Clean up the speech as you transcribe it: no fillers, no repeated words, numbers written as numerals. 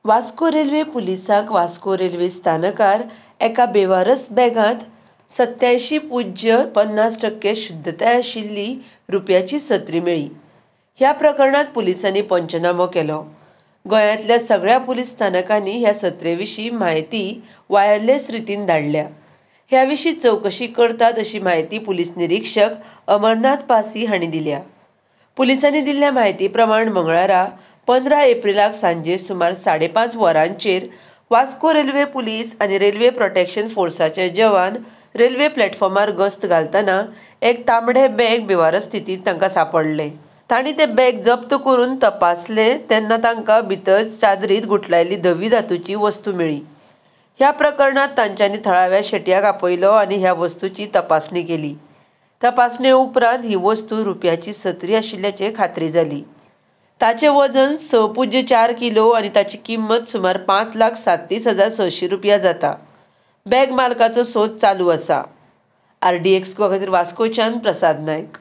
Vasco railway पुलिसांक Vasco railway स्थानकार एका बेवारस बॅगांत 87.50% शुद्धताय आशिल्ली रुप्याची सत्री मेळ्ळी. ह्या प्रकरणांत पुलिसांनी पंचनामो केलो. गोंयांतल्या सगळ्या पुलीस स्थानकांनी ह्या सत्रे विशीं म्हायती वायरलेस रितीन धाडल्या. ह्या विशीं चवकशी करतात अशी म्हायती पुलीस निरिक्षक अमरनाथ पासी हांणी दिल्या. पुलिसांनी दिल्ल्या म्हायती प्रमाण मंगळारा 15 एप्रिलाक सांजे सुमार 5:30 वरांचेर वास्को रेल्वे पुलीस आनी रेल्वे प्रोटेक्शन फोर्साचे जवान रेल्वे प्लॅटफॉर्मार गस्त घालतना एक तांबडे बॅग बेवारस स्थितींत तांकां सांपडलें. तांणी तें बॅग जप्त करून तपासलें तेन्ना तांकां भितर चादरींत गुठलायल्ली धवी धातूची वस्तू मेळ्ळी. ह्या प्रकरणांत तांच्यांनी थळाव्या शेटयाक आपयलो आनी ह्या वस्तूची तपासणी केली. तपासणे उपरांत ही वस्तू रुप्याची सत्री आशिल्ल्याची खात्री जाली. ताचें वजन 6.04 किलो आनी ताची किंमत सुमार 5,37,600 रुपया जाता. बॅग मालकाचो सोद चालू आसा. आरडीएक्स खातीर वास्कोच्यान प्रसाद नायक.